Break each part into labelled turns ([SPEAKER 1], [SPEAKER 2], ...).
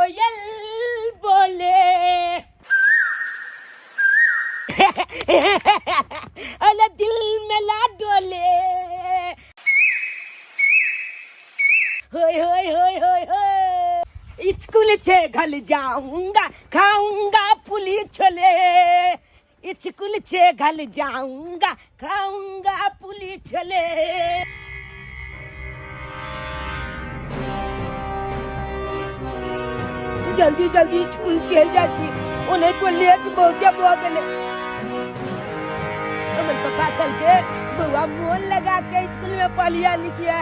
[SPEAKER 1] कोयल बोले। अरे दिल में ला डोले। होय होय होय होय होय, स्कूल से घर जाऊंगा खाऊंगा पुली छोले। स्कूल से घर जाऊंगा खाऊंगा पुली छोले। जल्दी जल्दी स्कूल चलि जाइ छी, ओनाहितो लेट बहुते भऽ गेलै। हमर पप्पा कहलकै बौआ मोन लगा के स्कूल में पढ़िया लिखिया।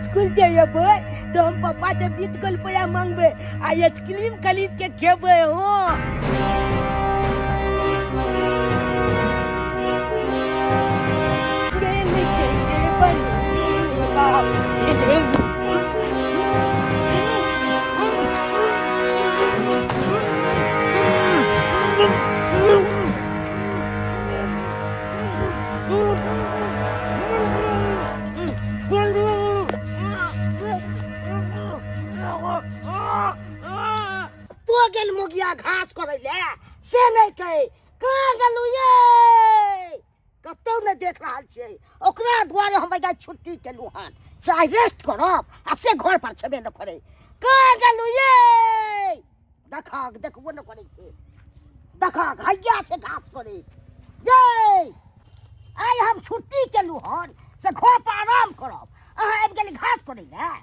[SPEAKER 1] स्कूल जेबै तऽ हम पप्पा से 20 गो रुपया मांगबै आ आइसक्रीम खरीद के खेबै। हो
[SPEAKER 2] तो गेल मुगिया घास करै ले से नहि कहै, कहाँ गेलू ये? कतौ नहि देख रहल छियै। ओकरा दुआरे हम एहिजा छुट्टी केलहुँ हन से आइ रेस्ट करब, आ से घर पर छेबे नहि करै। कहाँ गेलू ये? देखक, देखबो नहि करै छै। देखक, हैया छै घास करै। ये आइ हम छुट्टी केलहुँ हन से घर पर आराम करब, अहाँ आबि गेली घास करै लए।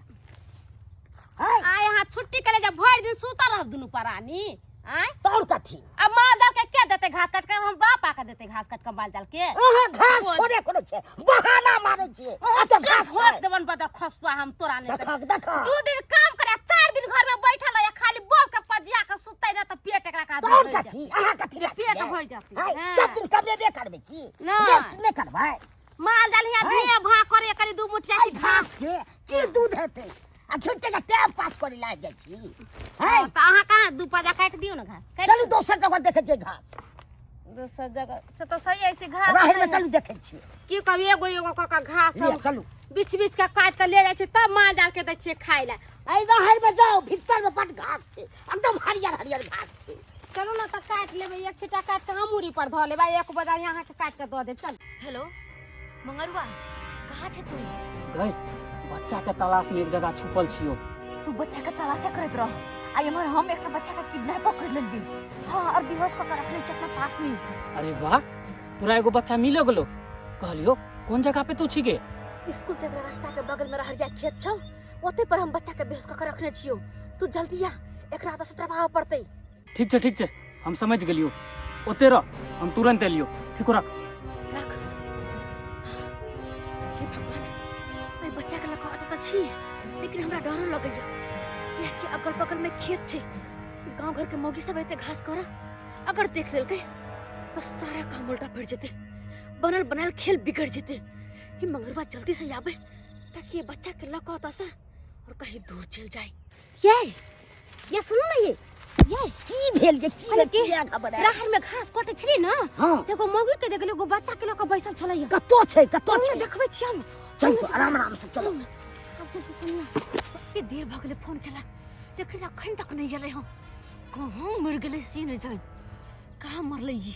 [SPEAKER 3] आइ अहाँ छुट्टी करे जब भरि दिन सुतल रहब दुनू प्राणी। आय
[SPEAKER 2] तऽ आओर कथी?
[SPEAKER 3] अब माल जाल के के देते घास काट के? हम बाप आके देते घास काट के माल जाल के?
[SPEAKER 2] अहाँ घास थोड़े करै छै, बहाना मारै छियै। एतऽ घास
[SPEAKER 3] छै। ठोक देबन बदर खसुआ हम तोरा नहि।
[SPEAKER 2] देखक देखक,
[SPEAKER 3] 2 दिन काम करे, 4 दिन घर में बैठल है, खाली बोल के पजिया के सुतै ना तऽ पेट एकरा का
[SPEAKER 2] तऽ आओर कथी? अहाँ कथी लए
[SPEAKER 3] पेट
[SPEAKER 2] छियै?
[SPEAKER 3] भरि जातै।
[SPEAKER 2] आँय,
[SPEAKER 3] हाँ।
[SPEAKER 2] सब दिन कमेबे करबै की?
[SPEAKER 3] नहि।
[SPEAKER 2] रेस्ट नहि करबै?
[SPEAKER 3] माल जाल हिया
[SPEAKER 2] आँय।
[SPEAKER 3] भे भा करे करी दू मुठिया
[SPEAKER 2] आइ घास के की दूध हेतै आ झूठे के टाइम पास करे लागि जाइ छी।
[SPEAKER 3] हैं, तऽ अहाँ कहाँ दू पजा काटि दियौ ने घास काटि।
[SPEAKER 2] चलू दोसर जगह देखै छियै घास।
[SPEAKER 3] दोसर जगह से तऽ सही है छै घास।
[SPEAKER 2] राहरि में
[SPEAKER 3] नहि।
[SPEAKER 2] चलू देखै छियै।
[SPEAKER 3] की कहब, एगो एगो कऽ कऽ घास
[SPEAKER 2] लिअ,
[SPEAKER 3] हम
[SPEAKER 2] चलू।
[SPEAKER 3] बीछ बीछ के काटि कऽ ले जाइ छियै तब माल जाल के दै छियै खाय लए।
[SPEAKER 2] एहि राहरि में जाउ, भीतर में बड घास छै, एकदम हरियर हरियर घास छै।
[SPEAKER 3] चलू ने तऽ काटि लेबै, एक छिट्टा काटि कऽ हम मूड़ी पर धऽ लेबै, एक बजा अहाँके काटि कऽ दऽ देब। चल।
[SPEAKER 4] हेलो मंगरुआ, कहाँ छे तू?
[SPEAKER 5] गई बच्चा के तलाश में एक जगह छुपल छियो।
[SPEAKER 4] तू बच्चा के तलाशा करैत रह, आ एम्हर हम एकटा बच्चा के किडनैप कर लेलियै। हाँ, और बेहोश कऽ के रखने छी अपना पास में।
[SPEAKER 5] अरे वाह, तोरा एगो बच्चा मिलो गेलो। कहलियो कोन जगह पे तू छिगे?
[SPEAKER 4] स्कूल से रास्ता के बगल में रहरिया खेत छौ, ओते पर हम बच्चा के बेहोश कऽ के रखने छियो। तू जल्दी आ, एकरा तऽ सतरबाबऽ पड़तै।
[SPEAKER 5] ठीक छै ठीक छै, हम समझ गेलियो, ओते रह, हम तुरंत एलियो। ठीक हो, रख
[SPEAKER 4] रख। हे भगवान, एहि बच्चा के लऽ कऽ एतऽ तऽ छी, लेकिन हमरा डरो लगैया, कियाकि अगल बगल में खेत छै, गांव घर के मौगी सब एते घास कर, अगर देख लेलकै तऽ सारा काम उल्टा पड़ जेतै, बनल बनायल खेल बिगड़ जेतै। ई मंगरुआ जल्दी से आबे ताकि ये बच्चा के लऽ कऽ ओतऽ से और कहीं दूर चल जाए।
[SPEAKER 3] ये सुनू ने, ये
[SPEAKER 2] की भेल जे की
[SPEAKER 3] अरे
[SPEAKER 2] भेल?
[SPEAKER 3] की?
[SPEAKER 2] किया घबरायल?
[SPEAKER 3] राहर में घास कटे छली ना,
[SPEAKER 2] हाँ।
[SPEAKER 3] तो एगो मौगी के देखली, एगो बच्चा के लऽ कऽ बैसल छलै।
[SPEAKER 2] कतौ छै? कतौ
[SPEAKER 3] चलू
[SPEAKER 2] छै?
[SPEAKER 3] ने, देखबै छी हम।
[SPEAKER 2] चल तो आराम आराम से चलो।
[SPEAKER 4] कते देर भऽ गेलै फोन केला, लेकिन अखन तक नहि एलै हँ। कहाँ मरि गेलै से नहि जानि, कहाँ मरलै ई।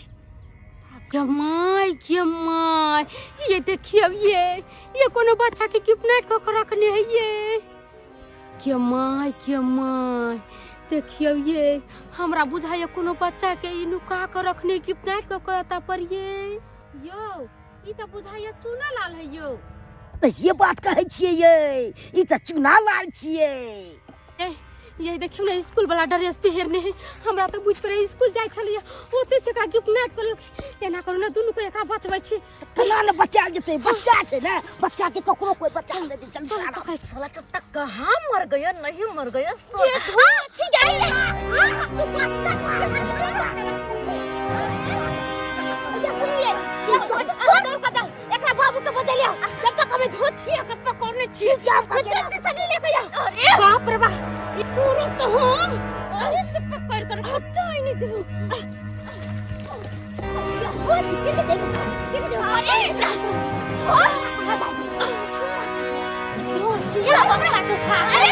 [SPEAKER 3] के my के my, ये देखियौ, ये कोनो बच्चा के किडनैप कऽ के रखने है ये। के my के my, देखियौ ये, हमरा बुझाइए कोनो बच्चा के ई नुका के रखने किडनैप कऽ के एतऽ पर। ये यौ, ई तऽ बुझाइए चूना लाल है यौ।
[SPEAKER 2] तऽ ये बात कहै छियै ये, ई तऽ चूना लाल छियै।
[SPEAKER 3] ए, ये देखियौ ने, स्कूल वाला ड्रेस पहिरने है। हमरा तऽ बुझि पड़े स्कूल जाइ छलियै, ओते से का गिफ्ट कर लेलकै। एना करू ने, दुनू को एकरा बचबै छी।
[SPEAKER 2] केना ने बचायल जेतै? बच्चा छै ने, बच्चा के ककरो कोई बचा नहि देतै। चल
[SPEAKER 3] चल,
[SPEAKER 2] आराम।
[SPEAKER 3] पकड़।
[SPEAKER 4] साला तब तक कहाँ मर गया, नहीं मर गया।
[SPEAKER 3] ये धुआं छी जाई। ये सुनिए, ये छोड़ दो, जाओ एकरा बाबू के बदलिया, जब तक हमें धो छी अगर पकड़ने छी।
[SPEAKER 2] ठीक छै, हम
[SPEAKER 3] जल्दी से नहीं लेके आओ। अरे बाप रे बाप, ये पूरा तो हम अरे से पकड़ कर बच्चा ही नहीं दू। अरे छोड़, धो छी बच्चा के उठा। अरे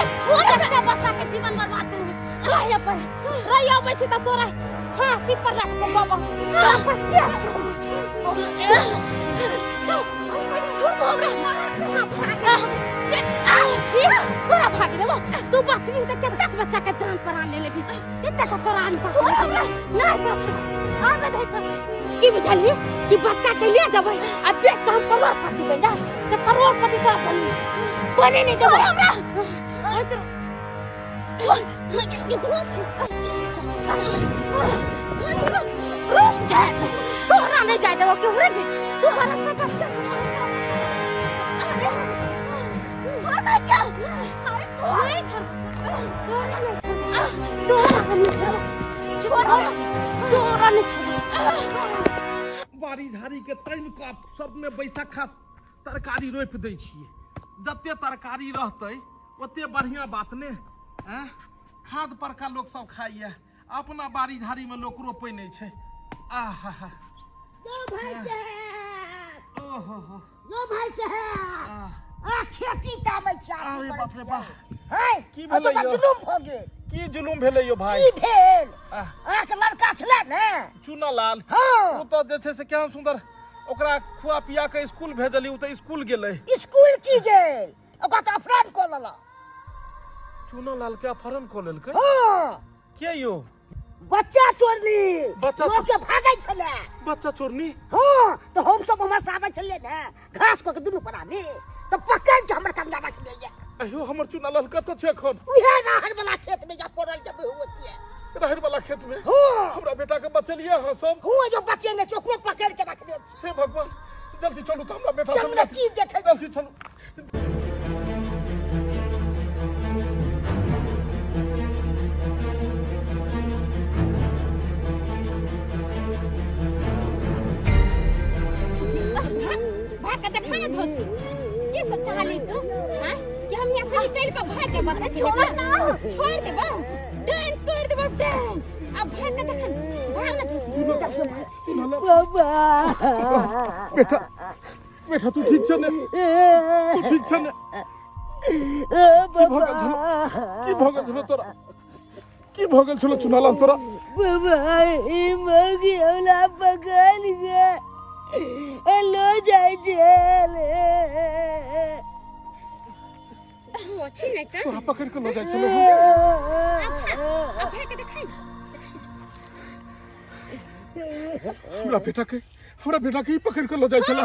[SPEAKER 3] रहिया पर रहिया अबै छी तऽ तोरा फांसी पर लटको बाबा तोरा पर के चल छोड़ दो हमरा तोरा भाग देबो तू बचबी तऽ कतेक बच्चा के जान प्राण ले लेबी कतेक के चोरा आनि कऽ नहीं तोरा आबे दे सब की बुझलिए कि बच्चा के ले जेबै आ बेच के हम करोड़पति बन जा से करोड़पति तोरा बनी बने नहीं जेबै हमरा ओइ तोरा छोड़ ये धुआं छै तोरा नहीं जाय देबो केहू रे तू हमारा साथ अरे छोड़ बच्चा अरे छोड़ नहीं छोड़ तोरा नहीं छोड़ तोरा नहीं छोड़ तोरा नहीं छोड़
[SPEAKER 6] बाड़ी झाड़ी के तामि कऽ सबमे बैसखा तरकारी रोपि दै छियै। जते तरकारी रहतै ओते बढ़िआँ बात ने। आँय, खाद परका लोक सब खाइए, अपना बाड़ी झाड़ीमे लोक रोपै नहि छै। आहा हा,
[SPEAKER 2] यो भाई साहब,
[SPEAKER 6] ओहो हो,
[SPEAKER 2] यो भाई साहब,
[SPEAKER 6] आह,
[SPEAKER 2] आ खेती तामै छी आथी
[SPEAKER 6] अरे
[SPEAKER 2] करै
[SPEAKER 6] बाप रे
[SPEAKER 2] छियै।
[SPEAKER 6] बाप।
[SPEAKER 2] है
[SPEAKER 6] की
[SPEAKER 2] ओतऽ
[SPEAKER 6] भेलै
[SPEAKER 2] तऽ
[SPEAKER 6] यौ?
[SPEAKER 2] जुलुम भऽ गेल।
[SPEAKER 6] की जुलुम भेलै यौ भाई?
[SPEAKER 2] की भेल?
[SPEAKER 6] आह,
[SPEAKER 2] अहाँके लड़का छलै ने
[SPEAKER 6] चुनालाल?
[SPEAKER 2] हँ।
[SPEAKER 6] ओ तऽ जे छै से केहन सुन्दर, ओकरा खुआ पिया के स्कूल भेजली, ओ तऽ स्कूल गेलै।
[SPEAKER 2] स्कूल की गेल, ओकरा तऽ अपहरण कऽ लेलक।
[SPEAKER 6] चुनालाल के अपहरण कऽ लेलकै?
[SPEAKER 2] हँ।
[SPEAKER 6] के यौ?
[SPEAKER 2] बच्चा चोरनी।
[SPEAKER 6] बच्चा
[SPEAKER 2] लोक के भागै छलै
[SPEAKER 6] बच्चा चोरनी?
[SPEAKER 2] हँ, तऽ हम सब उम्हर से आबै छलियै ने घास कऽ के दुनू प्राणी, तऽ पकड़ के हमर कनिया रखने ये।
[SPEAKER 6] अयो, हमर चुनालाल कतऽ छै एखन?
[SPEAKER 2] उहे राहर वाला खेत में जा पड़ल जब हुए छियै।
[SPEAKER 6] राहर वाला खेत में?
[SPEAKER 2] हँ।
[SPEAKER 6] हमरा बेटा के बचेलियै अहाँ सब?
[SPEAKER 2] हुए जो बचेने छै, ओकरो पकड़ के रखने छी।
[SPEAKER 6] हे भगवान, जल्दी चलू तऽ हमरा बेटा
[SPEAKER 2] चल
[SPEAKER 6] से
[SPEAKER 2] ने,
[SPEAKER 6] मिला।
[SPEAKER 2] की देखै छी?
[SPEAKER 6] जल्दी चलू।
[SPEAKER 3] भाग के देखा ना धोची की सब चाहली तू? हैं कि हम यहाँ से निकल के भाग के बस छोड़ ना, छोड़ देबो, डाइन तोड़ देबो डाइन। अब भाग के देखा, भाग ना धोची, देखियो धोची।
[SPEAKER 1] बाबा।
[SPEAKER 6] बेटा, बेटा, तू ठीक छ ने? तू ठीक छ ने? की भऽ गेल छलो? की भऽ गेल छलो तोरा? की भऽ गेल छलो चुनालाल तोरा?
[SPEAKER 1] बाबा, ई मौगी हमरा पकड़ के लो जाय छल।
[SPEAKER 3] धोची नहीं तऽ
[SPEAKER 6] तोरा पकड़ के लऽ जाइ छलो?
[SPEAKER 3] अब भाग के देखा।
[SPEAKER 6] हमरा बेटा के, हमरा बेटा के ही पकड़ के लऽ जाइ छला।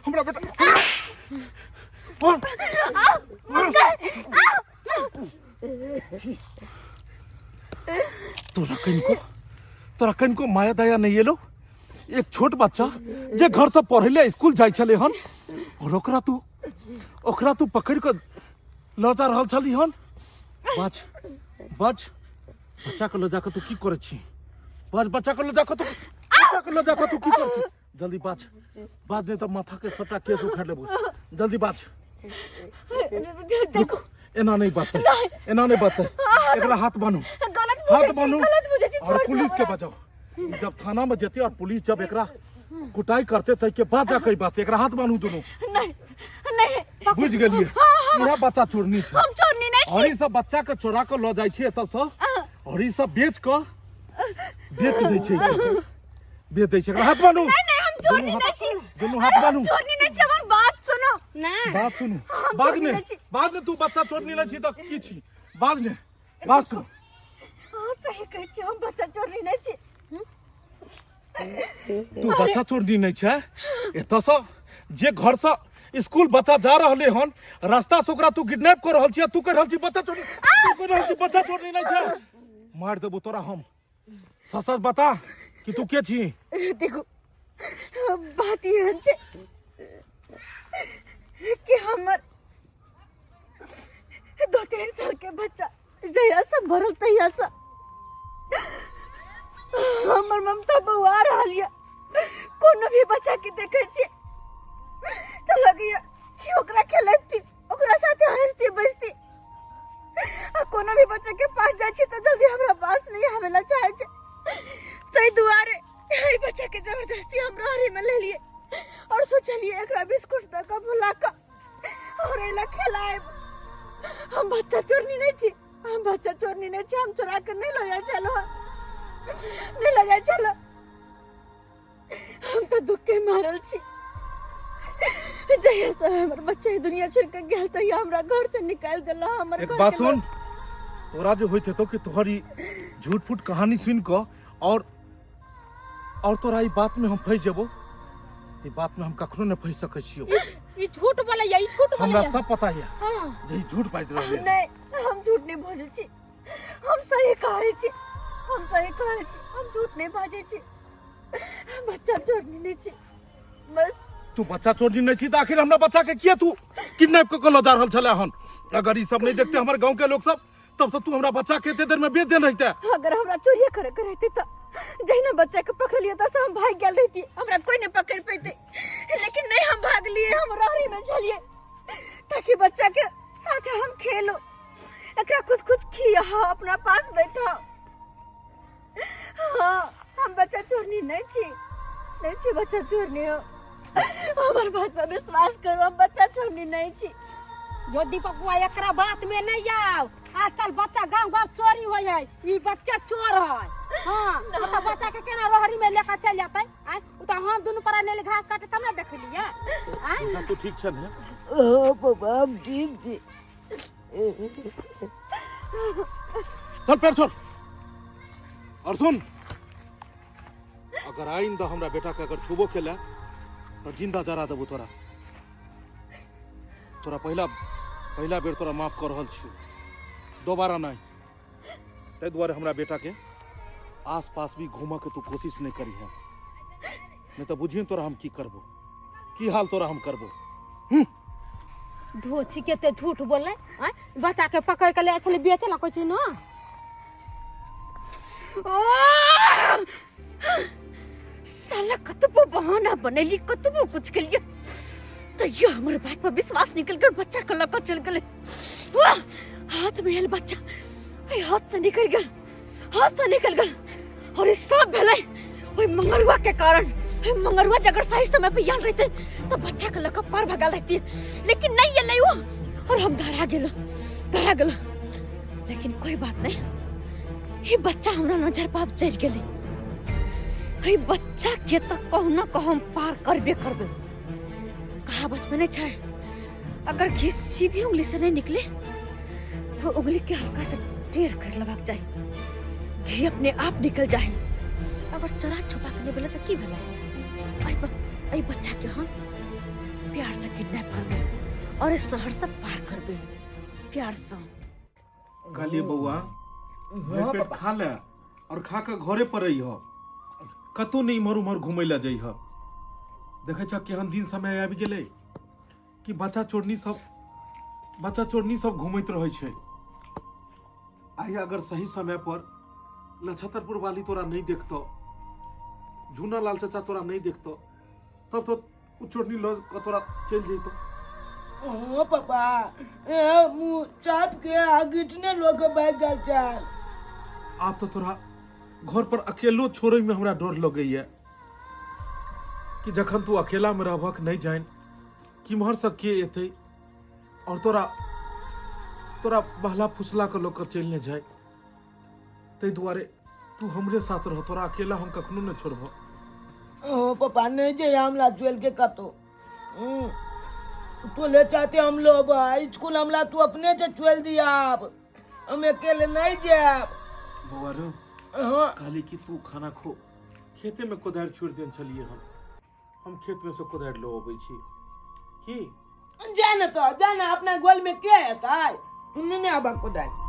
[SPEAKER 6] हमरा बेटा। तोरा कनिको, तोरा कनिको माया दया नहीं एलो? एक छोट बच्चा जे घर से पढ़े ले स्कूल जाइ छले हन, और ओकरा तू पकड़ के लऽ जा रहल छली हन। बच, बच, बच्चा के लऽ जाके तू की करै छी? बच, बच्चा के लऽ जाके तू, बच्चा के लऽ जाके तू की करै छी? जल्दी बाज, बाज, नहीं तऽ माथा के सबटा केस उखाड़ लेबो। जल्दी बाज।
[SPEAKER 4] देखो,
[SPEAKER 6] एना नहीं बाजतै, एना नहीं बाजतै। एकरा हाथ बान्हू।
[SPEAKER 4] गलत
[SPEAKER 6] हाथ
[SPEAKER 4] बुझै छी,
[SPEAKER 6] बान्हू
[SPEAKER 4] गलत बुझै छी,
[SPEAKER 6] और
[SPEAKER 4] छोड़
[SPEAKER 6] पुलिस के
[SPEAKER 4] हमरा।
[SPEAKER 6] बजाओ। जब थाना में जेते और पुलिस जब एकरा कुटाई करते तै के बाद जाके ई बात। एकरा हाथ बान्हू दुनू।
[SPEAKER 4] नहीं नहीं।
[SPEAKER 6] बुझि गेलियै? इएह बच्चा चोरनी छै।
[SPEAKER 4] हम चोरनी नहीं।
[SPEAKER 6] और ई सब बच्चा के चोरा के लऽ जाइ छै एतऽ से और ई सब बेच कऽ, बेच दै छै, ई सब बेच दै छै। एकरा हाथ बान्हू।
[SPEAKER 4] नहीं नहीं, हम चोरनी
[SPEAKER 6] दुनू
[SPEAKER 4] नहीं
[SPEAKER 6] हाथ,
[SPEAKER 4] छी।
[SPEAKER 6] दुनू हाथ बान्हू।
[SPEAKER 4] चोरनी नहीं छी, हमर बात सुनो।
[SPEAKER 3] ना।
[SPEAKER 6] बात सुनू।
[SPEAKER 4] हम
[SPEAKER 6] बाद
[SPEAKER 4] चोरनी
[SPEAKER 6] में
[SPEAKER 4] नहीं छी।
[SPEAKER 6] बाद में। तू बच्चा चोरनी नहीं छी तऽ की छी? बाद में बात सुन।
[SPEAKER 4] हाँ, सही कहै छी, हम बच्चा चोरनी नहीं छी।
[SPEAKER 6] तू बच्चा चोरनी नहीं छै? एतऽ से जे घर से स्कूल बच्चा जा रहले हन, रास्ता से ओकरा तू किडनैप कर रहल छी, आ तू कह रहल छी बच्चा चोरनी, तू कह रहल छी बच्चा चोरनी नहीं छै। मार देबो तोरा हम। सच सच बता कि तू के छी?
[SPEAKER 4] देखो, बात एहन छै कि हमर 2-3 साल के बच्चा जहिया से भरल तहिया से हमर ममता बौआ रहल यऽ। कोनो भी बच्चा के देखै छियै तऽ लगैया कि ओकरा खेलैबती, ओकरा साथे हंसती बजती। आ कोनो भी बच्चा के पास जाइ छी तऽ जल्दी हमरा पास नहीं आवे ला चाहे छै। ताहि दुआरे एहि बच्चा के जबरदस्ती हम रहरी में ले लिए और सोचलिए एकरा बिस्कुट दऽ कऽ भुला कऽ और एला खेलाएब। हम बच्चा चोरनी नहीं छी। हम बच्चा चोरनी नहि छी, हम चोरा के नहि लऽ जाइ छलहुँ, नहि लऽ जाइ छलहुँ। हम तऽ दुख के मारल छी। जहिया से हमर बच्चा ई दुनिया छोड़ के गेल तहिया हमरा घर से निकालि देला हमर
[SPEAKER 6] एक
[SPEAKER 4] घर
[SPEAKER 6] बात
[SPEAKER 4] के
[SPEAKER 6] सुन, तोरा जे होइत हेतौ कि तोहर ई झूठ फूट कहानी सुनि कऽ और तोरा ई बात में हम फंसि जेबो, ई बात में हम कखनो नहि फंसि सकै छियौ।
[SPEAKER 3] ई झूठ बोलैया, ई झूठ
[SPEAKER 6] हमरा
[SPEAKER 3] बोलैया।
[SPEAKER 6] सब पता यऽ
[SPEAKER 3] हाँ।
[SPEAKER 6] जे ई झूठ बाजि रहल यऽ।
[SPEAKER 4] नहीं, हम झूठ नहीं बाजै छी, हम सही कहै छी, हम सही कहै छी, हम झूठ नहीं बाजै छी। बच्चा चोरनी नहीं छी बस।
[SPEAKER 6] तू बच्चा चोरनी नहीं छी तऽ आखिर हमरा बच्चा के किया तू किडनैप कऽ के लऽ जा रहल छलै हन? अगर ई सब नहीं देखते हमर गांव के लोग सब, तब तो तू हमरा बच्चा के एते देर में बेच देने रहिते।
[SPEAKER 4] अगर हमरा चोरिया करे के रहते तो जहिना बच्चा के पकड़ लिया तो हम भाग गेल रहती, हमरा कोई नहीं पकड़ पेते। लेकिन नहीं, हम भाग लिए, हम रहरी में छलिए ताकि बच्चा के साथ हम खेलो, एकरा कुछ कुछ खिया, अपना पास बैठो। हाँ, हम बच्चा चोरनी नहीं छी, नहीं छी बच्चा चोरनी हो। हमर बात पर विश्वास करो, हम बच्चा चोरनी नहीं छी।
[SPEAKER 3] यो दीपक बुआ, एकरा बात में नहीं आओ। आजकल बच्चा गांव गांव चोरी होय है, ई बच्चा चोर है। हाँ, ओ तो बच्चा के केना रोहरी में लेकर चल जाते? आय, ओ तो हम दुनू परा नेले घास काटे तब ना देखलिए। आय,
[SPEAKER 6] तू ठीक छ ने?
[SPEAKER 1] ओ बाबा, हम ठीक छी।
[SPEAKER 6] चल पैर छोड़ और सुन, अगर आइंदा हमरा बेटा के अगर छुबो केला तो जिंदा जरा देबो तोरा। तोरा पहिला पहिला बेर तोरा माफ कर रहल छियो, दोबारा नहीं। ताहि दुआरे हमरा बेटा के आस पास भी घूमऽ के तू कोशिश नहीं करी है, नहीं तो बुझिए तोरा हम की करबो, की हाल तोरा हम करबो।
[SPEAKER 3] धोछी के ते झूठ बोले, आय बच्चा के पकड़ के ले छले बेचे ला कोई ना।
[SPEAKER 4] साला कतबो बहाना बनेली, कतबो कुछ के लिए, तैयो हमर बात पर विश्वास निकल कर बच्चा के लऽ चल गेलै। वाह, हाथ में आयल बच्चा, एहि हाथ से निकल गेल, हाथ से निकल गेल। और ई सब भेलै ओहि मंगरुआ के कारण। ओहि मंगरुआ अगर सही समय पे आयल रहते तो बच्चा के लऽ कऽ पार भगा लेती, लेकिन नहीं एलै ओ और हम धरा गेल, धरा गेल। लेकिन कोई बात नहीं, ई बच्चा हमरा नजर पर आब चढ़ि गेलै। एहि बच्चा के तऽ कहुना कह हम पार करबे करबै। कहावत में नहीं छै, अगर घी सीधी उंगली से नहीं निकले तो उंगली के हल्का से टेढ़ कर लेबाक चाही, घी अपने आप निकल जाए। अगर चोरा छुपा के नहीं भेलै तऽ की भेलै? एहि बच्चा के हम प्यार से किडनैप करबै और इस शहर से पार करबै प्यार से।
[SPEAKER 6] कहलिए बौआ, भरि पेट खा ले और खा के घरे पर रहिह, कतौ नहीं इम्हर उम्हर घूमै लए जइह। देखै छ केहन दिन समय आबि गेलै कि बच्चा चोरनी सब घूमैत रहै छै। आइ अगर सही समय पर नक्षत्रपुर वाली तोरा नहीं देखतौ, झूना लाल चाचा तोरा नहीं देखतौ, तब तो उ चोरनी लऽ कऽ तोरा चलि जइतौ।
[SPEAKER 1] ओ पापा, ए मुँह चाप के आ गिटने लोग भाग गेल चल।
[SPEAKER 6] आब तो तोरा घर पर अकेलो छोड़े में हमरा डर लगैया कि जखन तू अकेला में रहबक नहीं जान किम्हर से के एतै और तोरा तोरा बहला फुसला के लऽ कऽ चलि नहि जाय। ताहि दुआरे तू हमरे साथ रह, तोरा अकेला हम कखनो नहि छोड़बह।
[SPEAKER 1] ओ पापा, नहीं जे हमला चल के कतो। तो ले चाहते हम लोग स्कूल, हमला तू अपने से चल दिया, अब हम अकेले नहीं जाब।
[SPEAKER 6] बौआ रो,
[SPEAKER 1] हाँ।
[SPEAKER 6] कहली कि तू खाना खो, खेते में कोदारि छोड़ि देने छलियै हम खेत में से कोदारि लऽ अबै छी की?
[SPEAKER 1] जा ना तो जा ना, अपना गोल में के हेतै? तू नहीं आबा कोदारि।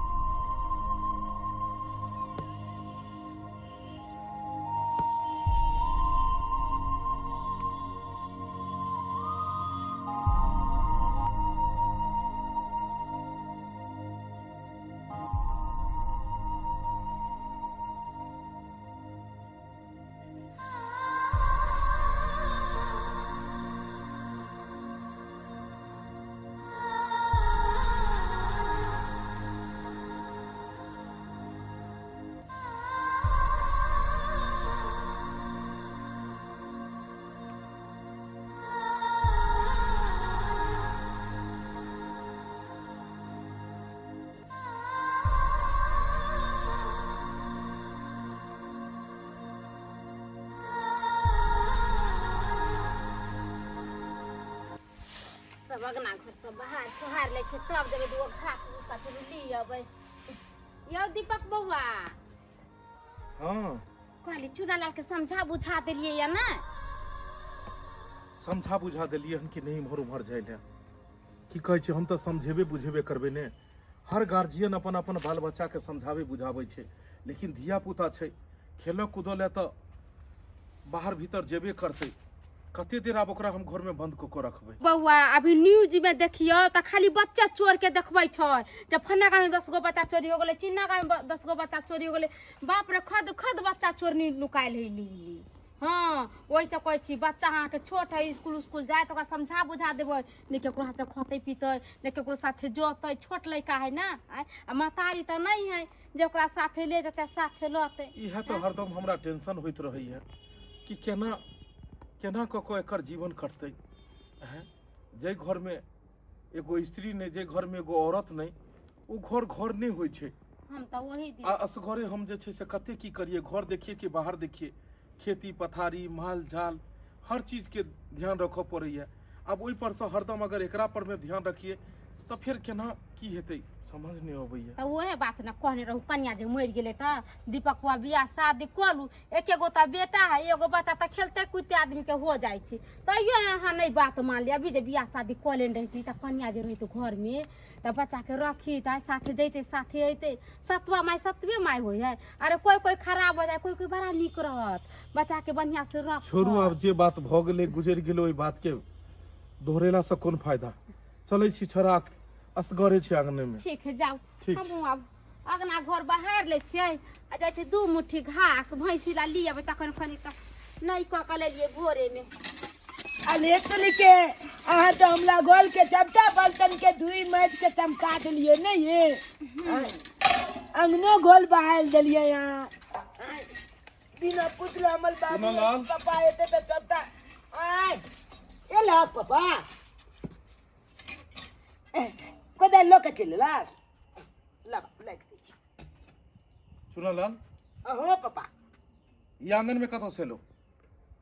[SPEAKER 3] आब अगना घर सब बाहर सोहार लै छै तब जेबै दूगो घास भूसा चलू ली अबै। यौ दीपक बौआ।
[SPEAKER 6] हाँ।
[SPEAKER 3] कहली चूनालाल के समझा बुझा देलियै या ने?
[SPEAKER 6] समझा बुझा देलियै हन कि नहि इम्हर उम्हर जाइ लए। की कहै छै, हम तऽ समझेबे बुझेबे करबै ने। हर गार्जियन अपन अपन बाल बच्चाके समझाबै बुझाबै छै, लेकिन धिया पुता छै, खेलऽ कूदऽ लए तऽ बाहर भीतर जेबे करतै। कते देर आब ओकरा हम घरमे बंद कऽ कऽ रखबै?
[SPEAKER 3] बौआ अभी न्यूज में देखियो तऽ खाली बच्चा चोर के देखबै छै, जे फन्ना गाँव में 10 गो बच्चा चोरी हो गेलै, चिन्ना गाँव में 10 गो बच्चा चोरी हो गेलै। बाप रे, खद खद बच्चा चोर नुकायल है न्यूज। हाँ, ओहिसँ कहै छी बच्चा अहाँके छोट है, स्कूल उस्कूल जाय तऽ ओकरा समझा बुझा देबै, नहि केकरो हाथे खतै पीतै, नहि केकरो साथे जतै। छोट लड़का है ना, आँय, आ महतारी तऽ नहि है जे ओकरा साथे ले जेतै साथे लतै।
[SPEAKER 6] इएह तऽ हरदम हमरा टेंशन होइत रहैए कि केना केना कऽ कऽ एकर जीवन कटतै। हैं, जाहि घरमे एगो स्त्री नहि, जाहि घरमे एगो औरत नहि, ओ घर घर नहि होइ छै।
[SPEAKER 3] हम तऽ वही दिन
[SPEAKER 6] आ असगरे हम जे छै से कते की करियै, घर देखियै कि बाहर देखियै, खेती पथारी माल जाल हर चीजके ध्यान रखऽ पड़ैए। आब ओहिपर सँ हरदम अगर एकरा पर मे ध्यान रखियै तऽ फेर केना की हेतै समझ नहि अबैए।
[SPEAKER 3] तऽ उएह बात ने कहने रहू, कनिया जे मरि गेलै तऽ दीपक बुआ बियाह शादी कऽ लू, एके गो तऽ बेटा है, एगो बच्चा तऽ खेलते कूदते आदमीके हो जाइ छै। तैयो अहाँ नहि बात मानलियै। अभी जे बियाह शादी कऽ लेने रहिती तऽ कनिया जे रहितै घरमे तऽ बच्चाके रखी तऽ साथे जैते साथे अयतै। सतवा माय सतवे माय होइ है। अरे कोइ कोइ खराब हो जाए, कोइ कोइ बड़ा नीक रहत, बच्चाके बढ़िआँ से रख।
[SPEAKER 6] छोड़ू, आब जे बात भऽ गेलै गुजरि गेलै, ओहि बातके दोहरेलासँ कोन फायदा। चलै छी, छोड़ा असगरे छै आंगने मे।
[SPEAKER 3] ठीक है, जाउ।
[SPEAKER 6] ठीक।
[SPEAKER 3] हमहूँ आब अगना घर बहारि लै छियै आ जाइ छै 2 मुट्ठी घास भैंसी ला ली अबै। तखन खनी तऽ नहि कऽ कऽ लेलियै भोरेमे।
[SPEAKER 1] अरे के अहाँ तऽ हमरा गोल के सबटा बर्तन के धोई माटि के चमका देलियै नहीं ये अंगनो गोल बहाल देलियै अहाँ बिना पुतला। हमर बाबू
[SPEAKER 6] चुनालाल।
[SPEAKER 1] पापा एते तऽ सबटा आय
[SPEAKER 2] ए ला पापा कोदारि लऽ कऽ चलि एलक ला लागि दै छी।
[SPEAKER 6] चुनालाल।
[SPEAKER 2] अहो पापा।
[SPEAKER 6] ई आंगन में कतऽ से एलो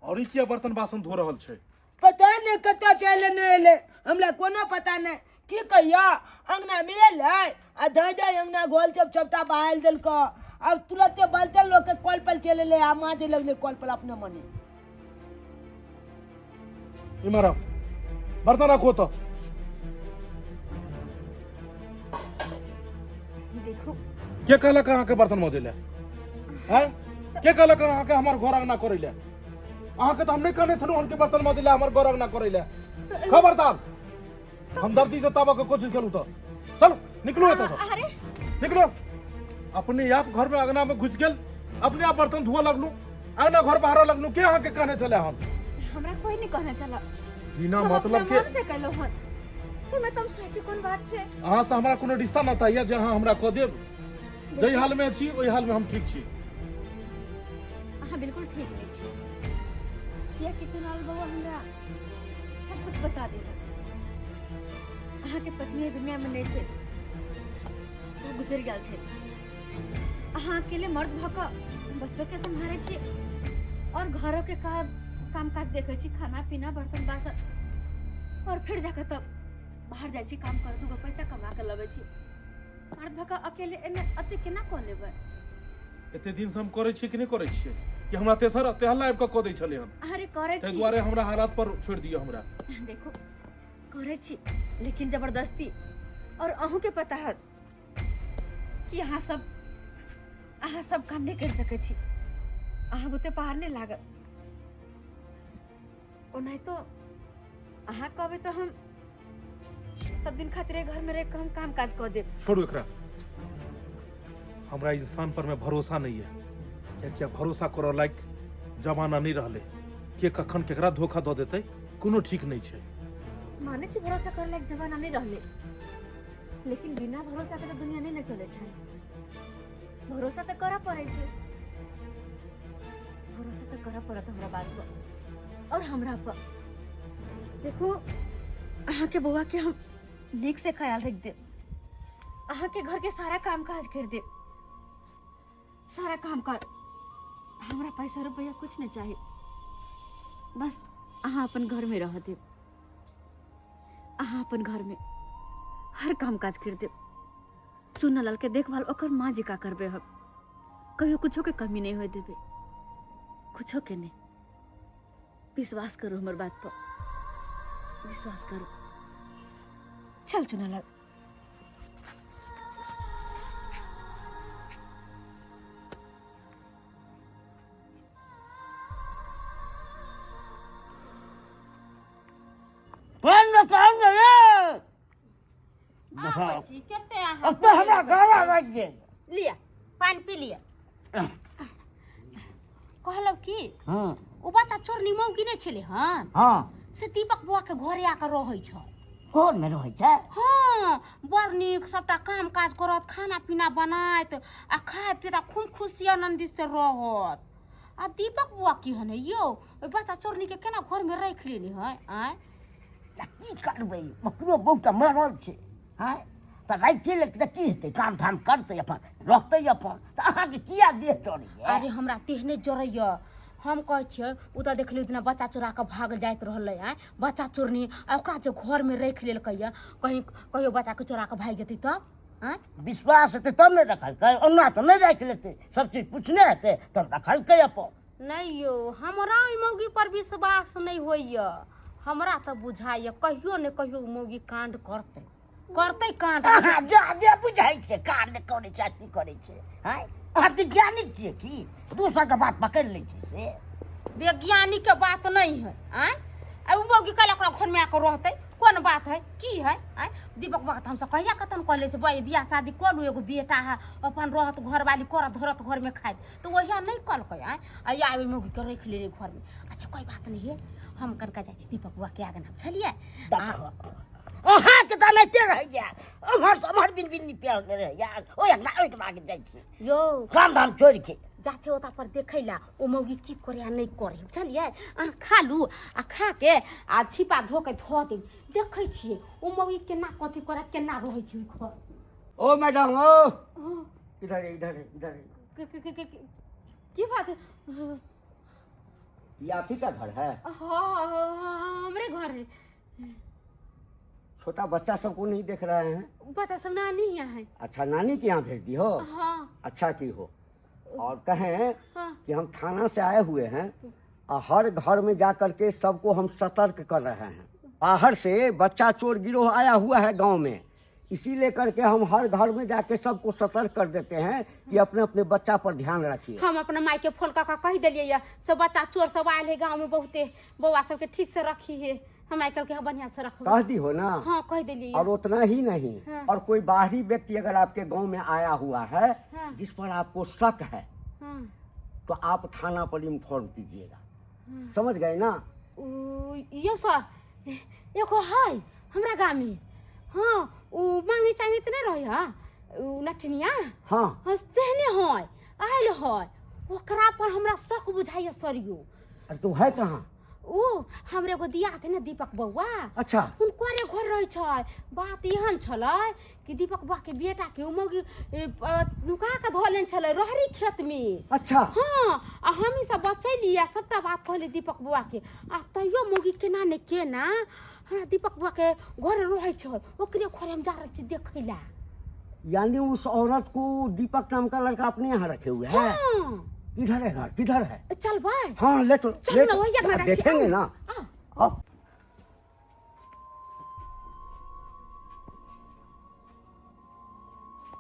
[SPEAKER 6] और ई किया बर्तन बासन धो रहल छै?
[SPEAKER 1] पता नहि कतऽ से एलै नहि एलै, हमरा कोनो पता नहि। की कहियो अंगना मे एलै आ धै धै अंगना घोल सब सबटा बहाल देलको। आब तुरंते बर्तन लऽ के कल पर चलि एलै आ माजे लगलै कल पर अपने मने।
[SPEAKER 6] इम्हर आउ, बर्तन राखू ओतऽ।
[SPEAKER 4] देखू।
[SPEAKER 6] के कहलक अहाँके बर्तन मजै लए? हैं, के कहलक अहाँके हमर घर अंगना करै लए? अहाँके तऽ हम नहि कहने छलहुँ हन कि बर्तन मजै लए, हमर घर अंगना करै लए। खबरदार, हम धरती से ताबऽ के कोशिश करू तऽ। चलू, निकलू एतऽ सँ।
[SPEAKER 4] अरे
[SPEAKER 6] निकलो। अपने आप घर में अंगना में घुस गेल, अपने आप बर्तन धोअ लगलू, अंगना घर बाहर लगलू। के अहाँके कहने छलै हम?
[SPEAKER 4] हमरा कोई नहीं कहने चला।
[SPEAKER 6] बिना
[SPEAKER 4] हम
[SPEAKER 6] मतलब
[SPEAKER 4] अपना
[SPEAKER 6] के
[SPEAKER 4] मन से कहलहुँ हन। तो मैं तुम सोची कोन बात छै?
[SPEAKER 6] अहाँ से हमरा कोनो रिश्ता नाता यऽ जे अहाँ हमरा कऽ देब? जाहि हाल में छी ओहि हाल में हम ठीक छी।
[SPEAKER 4] अहाँ बिल्कुल ठीक नहीं छी, कियाकि चुनाल बउआ हमरा सब कुछ बता देलक। अहाँके पत्नी एहि दुनिया में नहीं छै, ओ गुजरि गेल छै। अहाँ अकेले मर्द भऽ कऽ बच्चो के सम्हारै छी और घरो के काम काज देखै छी, खाना पीना बर्तन बासन, और फिर जाकऽ तब बाहर जाइ छी काम कर, दूगो पैसा कमा कऽ लबै छी। मर्द भऽ कऽ अकेले एने एते केना कऽ लेबै?
[SPEAKER 6] एते दिन से हम करै छियै कि नहि करै छियै कि हमरा तेसर तेहल्ला आबि कऽ कऽ दै छलै हन?
[SPEAKER 4] अरे करै
[SPEAKER 6] ताहि
[SPEAKER 4] छी।
[SPEAKER 6] दुआरे हमरा हालात पर छोड़ि दिअ हमरा।
[SPEAKER 4] देखो, करै छी लेकिन जबरदस्ती। और अहूँ के पता है कि अहाँ सब काम नहीं कर सकै छी, अहाँ बुते पार नहीं लागत। ओनाहितो अहाँ कहबै तऽ हम सब दिन खातिर एहि घर में रह के हम काम काज कऽ देब।
[SPEAKER 6] छोड़ू एकरा। हमरा इंसान पर में भरोसा नहीं है, कियाकि आब भरोसा करऽ लायक जमाना नहीं रहलै। के कखन केकरा धोखा दऽ देतै कोनो ठीक नहीं छै।
[SPEAKER 4] माने छी भरोसा करे लायक जमाना नहीं रहलै, लेकिन बिना भरोसा के तऽ दुनिया नहीं ने चलै छै। भरोसा तऽ करऽ पड़ै छै, भरोसा तऽ करऽ पड़त हमरा बात पर और हमरा पर। देखू, अहाँके बौआ के हम नीक से ख्याल रख देब, अहाँके घर के सारा काम काज कर देब, सारा काम काज। हमरा पैसा रुपया कुछ नहीं चाहिए, बस अहाँ अपन घर में रह देब। अहाँ अपन घरमे हर काम काज करि देब। चुनालाल के देखभाल ओकर माँ जी का करबे हम, कहियो कुछो के कमी नहीं होए देबे, कुछो के नहीं। विश्वास करो हमर बात पर, विश्वास करो। चल चुनालाल।
[SPEAKER 2] पानि ने पानि ने रे
[SPEAKER 3] आबै छी कते अहाँ
[SPEAKER 2] अब तऽ हमरा गला लागि गेल।
[SPEAKER 3] लिअ पानि पी लिअ। कहलहुँ की
[SPEAKER 2] हँ
[SPEAKER 3] ओ बच्चा चोरनी मौगी नहि छलै हन?
[SPEAKER 2] हँ।
[SPEAKER 3] से दीपक बुआ के घरे आके रहै छै।
[SPEAKER 2] कोन मे रहै छै?
[SPEAKER 3] हँ, बड़ नीक सबटा काम काज करत, खाना पीना बनायत आ खायत पीत आ खूब खुशी आनंदित से रहत। आ दीपक बुआ की हन यौ, ओहि बच्चा चोरनी के केना घर में राखि लेने है? आँय
[SPEAKER 2] तऽ की करबै, ओकरो बहुत मरल छै। हँ तऽ राखि लेतै तऽ की हेतै? काम धाम करतै अपन, रहतै अपन। तऽ अहाँके किया देह चढ़ैए?
[SPEAKER 3] अरे हमरा देह नहि जरैए, हम कहै छियै ओ तऽ देखलियै दिना बच्चा चोरा कऽ भाग जाइत रहलै। आँय बच्चा चोरनी आ ओकरा जे घरमे राखि लेलकै, कहीं कहियो बच्चाके चोरा कऽ भागि जेतै तब? आँय
[SPEAKER 2] विश्वास हेतै तब ने रखलकै, ओना तऽ नहि राखि लेतै। सब चीज पुछने हेतै तब रखलकै अपन।
[SPEAKER 3] नहि यौ, हमरा ओहि मौगी पर विश्वास नहि होइए। हमरा तऽ बुझाइए कहियो ने कहियो ओ मौगी काण्ड करतै, करतै काण्ड।
[SPEAKER 2] अहाँ जादे बुझाइ छियै, काण्ड करै छै, अथी करै छै। आँय अहाँ वैज्ञानिक छियै की दोसरके बात पकड़ि लै छियै? से
[SPEAKER 3] वैज्ञानिक के बात नहीं है। आँय आ उ मौगी काल्हि ओकरा घरमे आके रहतै, कोन बात है, की है? आँय दीपक बाबा तऽ हमसब कहिया कतन कहले से बे बियाह शादी कऽ लू, एगो बेटा है अपन, रहत घरवाली करत धरत घरमे खाइत, तऽ वहिया नहि कहलकै। आँय आ आबे मौगी के राखि लेले घरमे। अच्छा कोई बात नहीं है, हम कनका जाइ छी दीपक बाबा के आगना, बुझलियै?
[SPEAKER 2] अहाँके तऽ एनाहिते रहैया, एम्हर से एम्हर बिन बिन पेर रहैया, ओहि अंगना ओहि अंगना जाइ छी
[SPEAKER 3] यौ
[SPEAKER 2] काम धाम छोड़ि के।
[SPEAKER 3] जा छै ओतऽ पर देखै ला ओ मौगी की करे आ नहि करे, बुझलियै? अहाँ खा लू आ खा के आ छिपा धो के धो देब, देखै छियै ओ मौगी केना कथी करे, केना रहै छै ओहि घर।
[SPEAKER 7] ओ मैडम ओ, इधर इधर इधर।
[SPEAKER 3] की बात?
[SPEAKER 7] ये आप ही का घर है?
[SPEAKER 3] हाँ, हमरे घर है।
[SPEAKER 7] छोटा बच्चा सबको नहीं देख रहे हैं?
[SPEAKER 3] बच्चा सब नानी यहाँ है।
[SPEAKER 7] अच्छा, नानी के यहाँ भेज दी हो?
[SPEAKER 3] हाँ।
[SPEAKER 7] अच्छा की हो। और कहें
[SPEAKER 3] हाँ।
[SPEAKER 7] कि हम थाना से आए हुए हैं और हर घर में जा करके सबको हम सतर्क कर रहे हैं। बाहर से बच्चा चोर गिरोह आया हुआ है गांव में, इसी लेकर के हम हर घर में जाके सबको सतर्क कर देते हैं कि अपने अपने बच्चा पर ध्यान रखिए।
[SPEAKER 3] हम अपना माई के फोन कऽ कहि देलियै ये सब बच्चा चोर सब आयल है गांव में बहुते, बौआ सबके ठीक से रखी है। हम आइ के बढ़िया से रखब।
[SPEAKER 7] कह दी हो ना?
[SPEAKER 3] हाँ कह देलियै।
[SPEAKER 7] और उतना ही नहीं,
[SPEAKER 3] हाँ।
[SPEAKER 7] और कोई बाहरी व्यक्ति अगर आपके गांव में आया हुआ है
[SPEAKER 3] हाँ।
[SPEAKER 7] जिस पर आपको शक है
[SPEAKER 3] हाँ।
[SPEAKER 7] तो आप थाना पर इन्फॉर्म कीजिएगा, समझ गए ना?
[SPEAKER 3] उ यौ सर, एगो है हमरा गाँव में, हाँ उ मांगे चांगे त नहीं रहे है उ नठनिया।
[SPEAKER 7] हाँ।
[SPEAKER 3] तेहने है आयल है, ओकरा पर हमरा शक बुझाइए सर यौ।
[SPEAKER 7] अरे तो है कहाँ?
[SPEAKER 3] उ हमरे एगो दिया थे ने दीपक बौआ।
[SPEAKER 7] अच्छा।
[SPEAKER 3] हुनकरे घर रहै छै। बात एहन छलै कि दीपक बौआ के बेटा के उ मौगी नुका के धऽ लेने छलै रहरी खेत में।
[SPEAKER 7] अच्छा।
[SPEAKER 3] हाँ आ हम ई सब बचैली आ सबटा बात कहली दीपक बौआ के, आ तैयो मौगी केना ने केना हमरा दीपक बौआ के घर रहै छै, ओकरे घर हम जा रहल छी देखै ला।
[SPEAKER 7] यानी उस औरत को दीपक नाम का लड़का अपने यहाँ रखे हुए है?
[SPEAKER 3] हाँ।
[SPEAKER 7] किधर है घर, किधर है?
[SPEAKER 3] चल भाई।
[SPEAKER 7] हाँ ले चलो,
[SPEAKER 3] चलो
[SPEAKER 7] ले
[SPEAKER 3] ना,
[SPEAKER 7] चलो।
[SPEAKER 3] वही अंगना जाइ छी।
[SPEAKER 7] देखेंगे ना।
[SPEAKER 3] आओ।
[SPEAKER 7] आओ।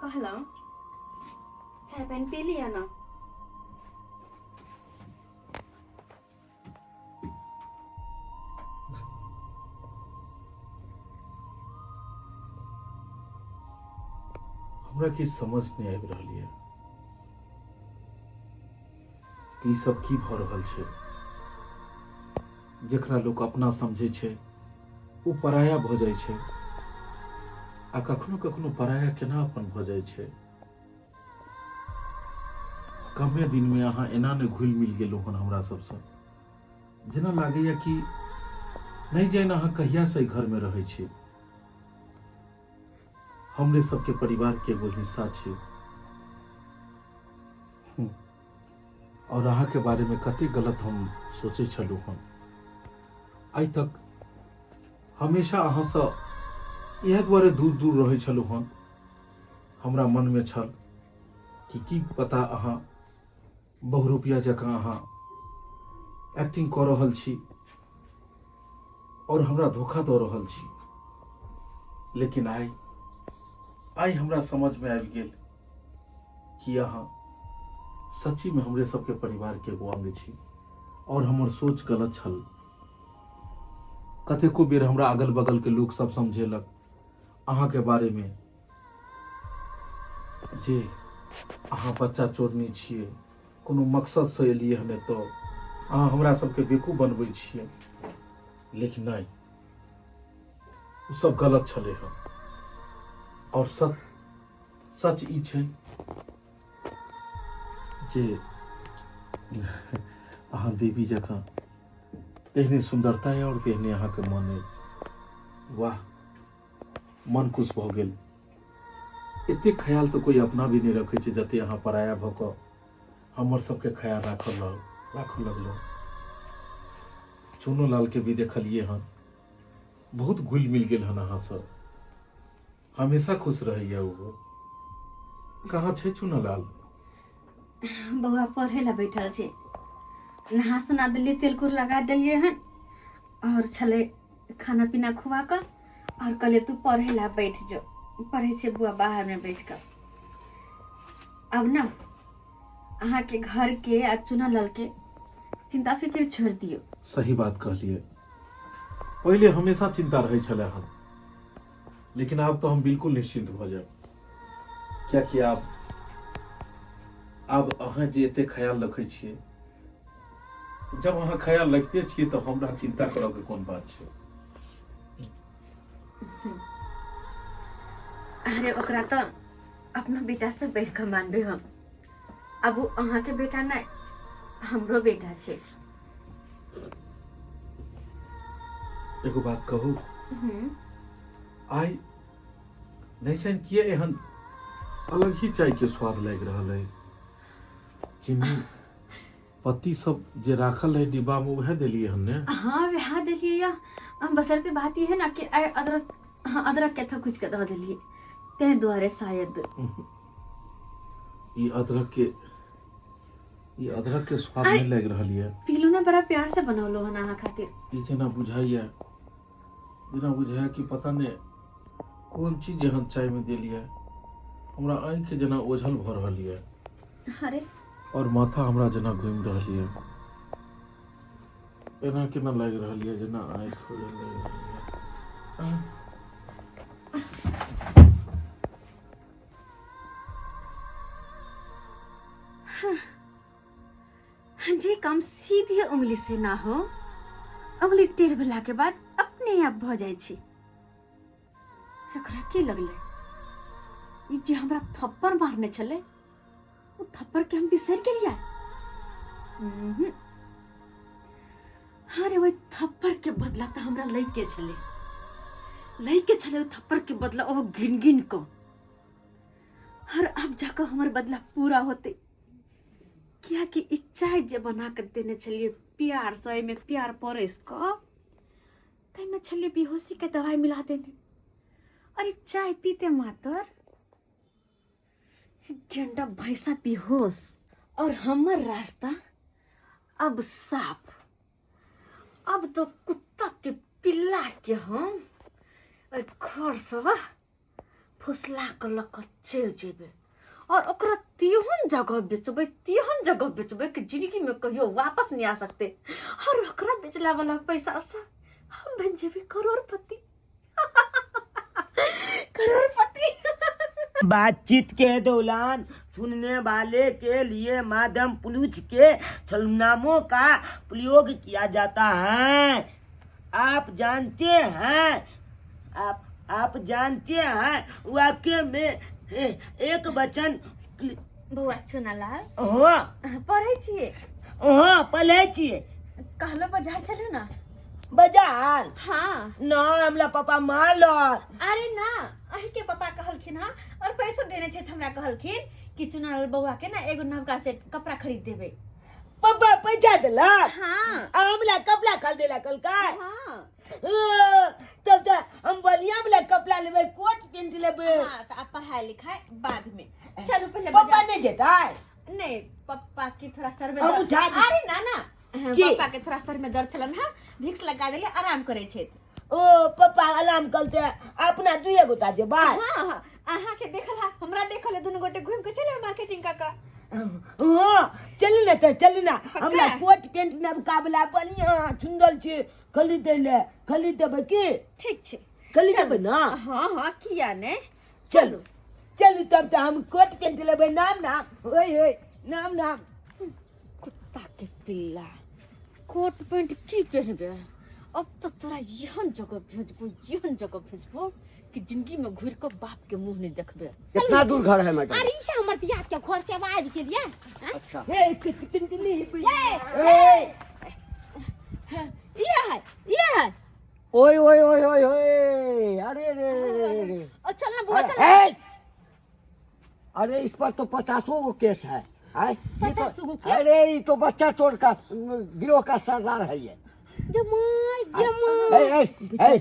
[SPEAKER 4] कहलहुँ चाय पानि पी लिअ ना।
[SPEAKER 6] हमरा किछु समझ नहि आबि रहल यऽ कि ई सब की भऽ रहल छै। जकरा लोक अपना समझै छै ओ पराया भऽ जाइ छै, आ कखनो कखनो पराया केना अपन भऽ जाइ छै। कमे दिनमे अहाँ एना ने घुलि मिल गेलहुँ हन हमरा सबसँ, जेना लागैए कि नहि जानि अहाँ कहियासँ एहि घरमे रहै छी। हमरे सबके परिवारके एगो हिस्सा छी। और अहाँके बारेमे कते गलत हम सोचै छलहुँ हन। आइ तक हमेशा अहाँसँ इएह दुआरे दूर दूर रहै छलहुँ हन। हमरा मनमे छल कि की पता अहाँ बहुरूपिया जकाँ अहाँ एक्टिंग कऽ रहल छी आओर हमरा धोखा दऽ रहल छी, लेकिन आइ आइ हमरा समझमे आबि गेल कि अहाँ सच्चीमे हमरे सबके परिवारके एगो अंग छी आओर हमर सोच गलत छल। कतेको बेर हमरा अगल बगलके लोक सब समझेलक अहाँके बारेमे जे अहाँ बच्चा चोरनी छियै, कोनो मकसदसँ एलियै हन एतऽ, अहाँ हमरा सबके बेकूफ बनबै छियै। लेकिन नहि, ओ सब गलत छलै हन आओर सच सच ई छै जे अहाँ देवी जकाँ तेहने सुन्दरता है और तेहने अहाँके मन है। वाह, मन खुश भऽ गेल। एतेक ख्याल तऽ कोइ अपना भी नहि रखै छै जते अहाँ पराया भऽ कऽ हमर सबके ख्याल राखऽ लगलहुँ। चुनो लाल के भी देखलियै हन, बहुत घुलि मिल गेल हन अहाँ सब, हमेशा खुश रहैया ओहो। कहाँ छै चुनालाल?
[SPEAKER 4] बौआ पढ़े ला बैठल छै, नहा सुना देलियै, तेल कुर लगा देलियै हन और छलै खाना पीना खुआ कऽ और कहलियै तू पढ़े ला बैठ जो। पढ़ै छै बुआ बाहर में बैठ कऽ। अब ना अहाँके घर के आ चुनालाल के चिंता फिक्र छोड़ दियौ।
[SPEAKER 6] सही बात कहलियै, पहिले हमेशा चिंता रहै छलै हन, लेकिन आब तो हम बिल्कुल निश्चिंत भऽ जायब, कियाकि आब अहाँ जे एते ख्याल रखै छियै, जब अहाँ ख्याल रखते छियै तऽ हमरा चिंता करऽ के कोन बात छै।
[SPEAKER 4] अरे ओकरा तऽ अपना बेटा से बढ़ि कऽ मानबै हम। अब ओ अहाँके बेटा नहि, हमरो बेटा छै।
[SPEAKER 6] एगो बात कहू? आइ नहि जानि किया एहन अलग ही चाय के स्वाद लागि रहल है। चीनी पत्ती सब जे राखल है डिब्बा में उहे देलिए हन ने?
[SPEAKER 4] हाँ वह देलिए या हम, बशर्ते बात ये है ना कि आइ अदरक, हाँ अदरक के थकुच के दऽ देलिए तें दुआरे शायद।
[SPEAKER 6] ई अदरक के स्वाद नहीं लागि रहल ये।
[SPEAKER 4] पीलू ना, बड़ा प्यार से बनौलो हन अहाँ खातिर।
[SPEAKER 6] ई जेना बुझाइया, जेना बुझाइया कि पता नहीं कोन चीज एहन चाय में देलिए, हमरा आँखि जेना ओझल भऽ रहल ये।
[SPEAKER 4] अरे
[SPEAKER 6] और माथा हमरा जेना घूमि रहल ये, एना केना लागि रहल ये जेना आँखि ओझल लागि रहल ये।
[SPEAKER 4] जे काम सीधे उंगली से ना हो, उंगली टेढ़ भेला के बाद अपने आप भऽ जाइ छै। एकरा की लगलै ई जे हमरा थप्पड़ मारने छलै ओ थप्पड़ के हम बिसरि गेलियै? उहुं। अरे ओहि थप्पड़ के बदला तऽ हमरा लै के छलै, लै के छलै ओ थप्पड़ के बदला, ओ गिन गिन कऽ। और अब जाकऽ हमर बदला पूरा होतै, कियाकि ई चाय जे बना कऽ देने छलियै प्यार से, एहिमे प्यार परसि कऽ, ताहिमे छलियै बेहोशीके दवाइ मिला देने। अरे चाय पीते मातर गेंडा भैंसा बेहोश और हमर रास्ता अब साफ। अब तो कुत्ता के पिल्ला के हम ओहि घर से फुसला कऽ लऽ कऽ चलि जेबै और ओकरा तेहन जगह बेचबै, तेहन जगह बेचबै कि जिंदगी में कहियो वापस नहीं आ सकते। और ओकरा बेचला वाला पैसा से हम बन जेबै करोड़पति, करोड़पति।
[SPEAKER 1] बातचीत के दौरान सुनने वाले के लिए माध्यम पुलिस के छलनामों का प्रयोग किया जाता है। आप जानते हैं, आप जानते हैं वाक्य में एक वचन।
[SPEAKER 4] बौआ चुनालाल।
[SPEAKER 1] हाँ।
[SPEAKER 4] पढ़ै छियै?
[SPEAKER 1] हाँ पढ़ै छियै।
[SPEAKER 4] कहलो बाजार चलू ना।
[SPEAKER 1] बाजार?
[SPEAKER 4] हाँ।
[SPEAKER 1] ना हमरा पापा मारल।
[SPEAKER 4] अरे ना, अही के पापा कहलखिन हाँ, और पैसो देने छथि हमरा, कहलखिन कि चुनालाल बौआ के ना एगो नवका सेट कपड़ा खरीद देबै।
[SPEAKER 1] पापा पैसा देलक?
[SPEAKER 4] हाँ।
[SPEAKER 1] आ हमला कपड़ा खरीदे ला कहलकै?
[SPEAKER 4] हाँ।
[SPEAKER 1] हाँ, तब तऽ हम बढ़िया वाला कपड़ा लेबै, कोट पेंट लेबै।
[SPEAKER 4] हाँ, तो आप पढ़ाई लिखाई बाद में, चलो पहले
[SPEAKER 1] पापा
[SPEAKER 4] बाजार।
[SPEAKER 1] नहीं जेतै?
[SPEAKER 4] नहीं, पप्पा के थोड़ा सर में
[SPEAKER 1] हम
[SPEAKER 4] दर्द।
[SPEAKER 1] उठा दी।
[SPEAKER 4] अरे ना ना, हाँ,
[SPEAKER 1] की?
[SPEAKER 4] पप्पा के थोड़ा सर में दर्द छलन, हाँ, भिक्स लगा देले, आराम करे छे।
[SPEAKER 1] ओ पप्पा आराम करते, अपना दुए गोटा जेबै।
[SPEAKER 4] हाँ हाँ, अहाँ के देखल हा, हमरा देखल है, दुनू गोटे घूम के चले मार्केटिंग का का।
[SPEAKER 1] हाँ, चलू ना तऽ चलू ना।
[SPEAKER 4] पक्का?
[SPEAKER 1] हमरा कोट पेंट नबका वाला बढ़िया सुंदर छै, खरीदै ले खरीद देबै की?
[SPEAKER 4] ठीक छै।
[SPEAKER 1] खरीद देबै ना?
[SPEAKER 4] हाँ हाँ, किया ने।
[SPEAKER 1] चलू चलू, तब तऽ हम कोट पेंट लेबै। नाम नाम ओए ओए नाम नाम।
[SPEAKER 4] कुत्ता के पिल्ला, कोट पेंट की पहनबे? अब तो तोरा एहन जगह भेजबो, एहन जगह भेजबो कि जिंदगी में घुर के बाप के मुंह नहीं देखबे।
[SPEAKER 7] कितना दूर घर है मैडम?
[SPEAKER 3] अरे ई हमर दियाद के घर से आवाज के लिए।
[SPEAKER 7] अच्छा।
[SPEAKER 1] हे कुछ पेंट नहीं।
[SPEAKER 3] ये ये है, ये है।
[SPEAKER 7] ओए ओए ओए ओए ओए, अरे रे रे रे रे रे।
[SPEAKER 4] और चल ना बुआ, चल।
[SPEAKER 7] ए! अरे इस पर तो पचासों गो केस है, हैं? ये तो-
[SPEAKER 3] 50 गो केस?
[SPEAKER 7] अरे ये तो बच्चा चोर का गिरोह का सरदार है ये।
[SPEAKER 3] गे my, गे my.
[SPEAKER 7] ए, ए, ए,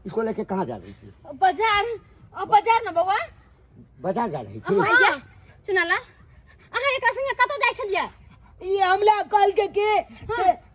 [SPEAKER 7] इसको लेके कहाँ जा रही थी?
[SPEAKER 4] बाजार, और बाजार ना बउआ।
[SPEAKER 7] बाजार जा रही थी?
[SPEAKER 3] हाँ। चुनाला, अहाँ एकरा संगे कतऽ जाइ छलियै?
[SPEAKER 1] ई हमला कहल के कि